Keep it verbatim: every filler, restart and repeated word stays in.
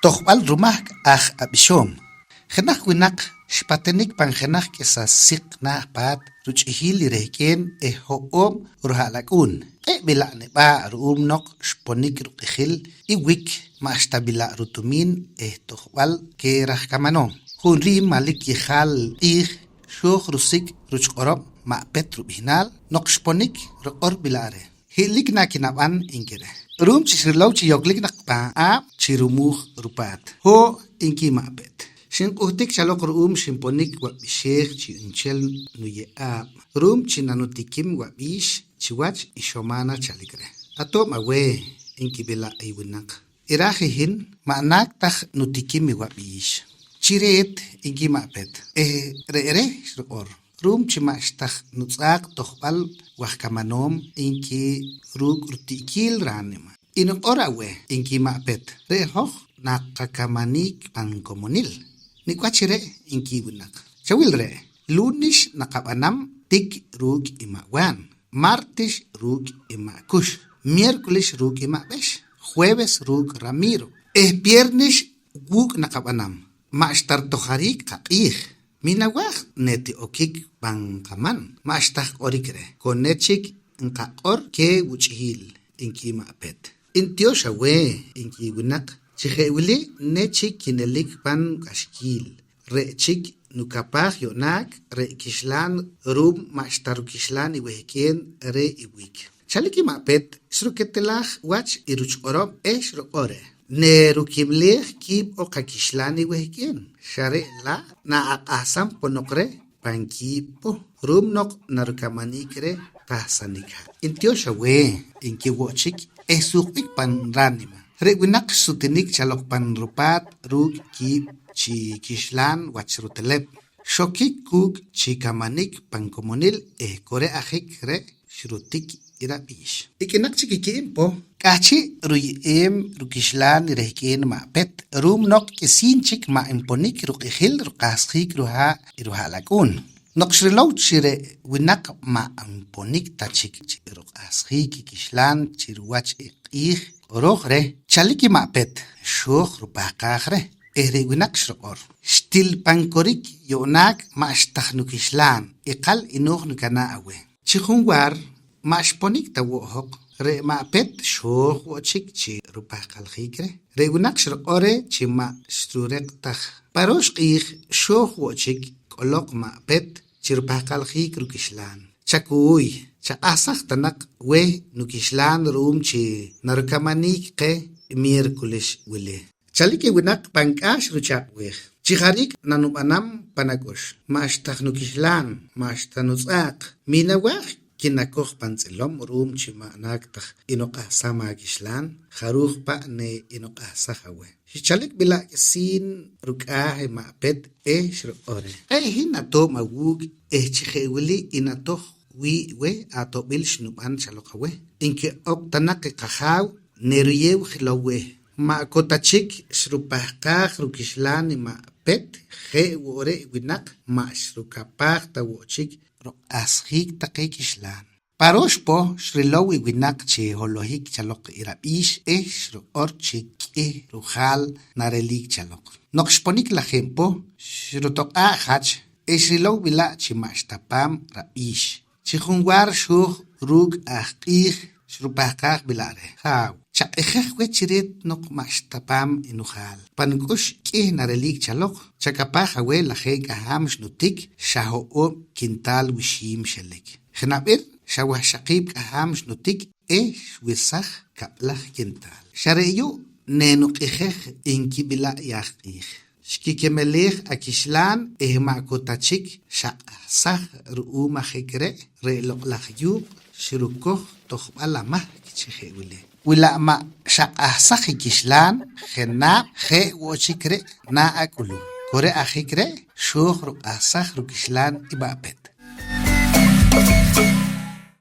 Tojb'al rumahk aj ab'ixoom. Jenaj winaq xpatinik pan jenaj k'isa siq naah paat ruch'ihil i rehk'een eh ho'oob' ruha'lak'uun. Q'e' b'ila' neb'aa' ru'uum noq xponik ruq'ijil i wiik, ma'xta b'ila' rutumiin eh tojb'al keh raj kamanoom. Ju'un riij manlik yejaal q'iij xooj rusik' ruch q'orob' ma' Pet rub'ihnaal noq xponik ruq'or b'ila' reh. Hi'lik na kinab'an, nki reh. Ru'uum chi xrilow chi yoklik naq pan aab' chi rumuuj rupaat. Hoo', nki ma' Pet. Xinq'uhtik chaloq ru'uum xinponik wab'ixeej chi nchel nuye'aab'. Ru'uum chi nanutikim wab'iix chiwach i xomaana chalik reh. Atoob' aweh, nki b'ila' i winaq. Iraaj i hin ma' naak taj nutikim i wab'iix. Chi reet, nki ma' Pet. Eh, re're' xruq'or. Ru'uum chi ma'xtaj nutz'aaq tojb'al waj kamanoom, nki ruuk' ruti'kiil raanima. Inuq'or aweh, nki ma' Pet, re' hoj naqakamanik pan komonil. Nik' wach re', nki winaq. Chawil re', lunes naqab'anam tik ruuk' i ma' Waan, martes ruuk' i ma' Kux, miércoles ruuk' i ma' B'ex, jueves ruuk' Ramiro eh viernes wuuk' naqab'anam. Ma'xta ritojarik qaq'iij. Minawaaj neti'okik pan qaman, ma'xtaj q'orik reh, ko nechik nqaq'or keh wuch'ihil, nki ma' Pet. Ntiox aweh, nki winaq, chi je' wili nechik kinelik pan k'axkiil. Re' chik nukapaaj yu'naak re' kixlaan ru'uum ma'xta rukixlaan i wehk'een reh i wiik. Chalik i ma' Pet xruketelaj wach i ruch q'orob' eh xruq'or reh: Nerukimlej kiib' oq akixlaan i wehk'een, xa re' la' naaq'ahsam ponoq reh pan kiib' poh, ru'uum noq narukamanik reh qahsanik ha'. Ntiox aweh, nki wo' chik eh suqb'ik pan raanima. Re' winaq xsutinik chaloq pan rupaat ruuk' kiib' chi kixlaan wach ruteleb'. Xokik kuuk' chi kamanik pan komonil eh ko re' ajik re' xrutik i rab'iix. Ik'inaq chik i ki'ib' poh k'ahchi' ruye'em rukixlaan i rehk'een ma' Pet, ru'uum noq k'isiin chik ma' nponik ruq'ijil ruqahsjiik ruhaa' i ruha'lak'uun. Noq xrilow chi re' winaq ma' nponik ta chik chi ruq'ahsjiik i kixlaan chi ruwach i q'iij q'orooj reh, chalik i ma' Pet, xooj rupahqaaj reh eh re' winaq xruq'or: Xtil pan korik yu'naak ma'xtaj nukixlaan, iqal i nooj nukanaa' aweh. Chi junwaar ma' xponik ta wo' hoq, re' ma' Pet xooj wo' chik chi rupahqaljiik reh. Re' winaq xruq'or reh chi ma' xrureq taj. Pa roox q'iij xooj wo' chik k'oloq ma' Pet chi rupahqaljiik rukixlaan. Chakuuy, chaq'ahsaj ta naq weh nukixlaan ru'uum chi narukamanik qeh miércoles wili. Chalik i winaq pan k'ax ruchaaq'weej. Chi jariik nanub'anam pan ak'ux, ma'xtaj nukixlaan, ma'xta nutz'aaq. Minawaaj kinakoj pan tz'ilom ru'uum chi ma' naak taj inuq'ahsam akixlaan, jaruuj pa' ne inuq'ahsaj aweh. Xchalik b'ila' k'isiin ruk'aaj i ma' Pet eh xruq'or reh: Q'e' hin atoob' awuuk' eh chi je' wili inatoj wii' weh atob'il xnub'an chaloq aweh. Nki'ob' ta naq i qajaaw neruyeew jilow weh. Ma' ko ta chik xrupahqaaj rukixlaan i ma' Pet, je' wo' re' winaq ma' xrukapaaj ta wo' chik ruq'ahsjiik taqe kixlaan. Pa roox poh xrilow i winaq chi holohik chaloq i rab'iix eh xruq'or chi k'ih rujaal narelik chaloq. Noq xponik lajeeb' poh, xrutoq'aa' jach eh xrilow b'ila' chi ma'xta paam rab'iix. Chi junwaar xooj ruuk' aj q'iij xrupahqaaj b'ila' reh: Jaaw, chaq'ijej weh chi reet noq ma'xta paam i nujaal. Pa nuk'ux k'ih narelik chaloq, chakapaaj aweh lajeeb' k'ahaam xnutik, xa ho'oob' kintaal wixiim xelik. Jenab'ir xa wahxaqiib' k'ahaam xnutik eh xwesaj kab'laj kintaal. Xa re' yu' nenuq'ijej, nki b'ila' i aj q'iij. Xkikemelej akixlaan eh ma' ko ta chik xaq'ahsaj. Ru'uum ajik re', re' loq'laj yuuq' xrukoj tojb'al amahk chi je' wili: Wi la' ma' xaq'ahsaj i kixlaan, jenab' je' wo' chik re' na ak'ulum. Ko re' ajik re' xooj ruq'ahsaj rukixlaan i ma' Pet.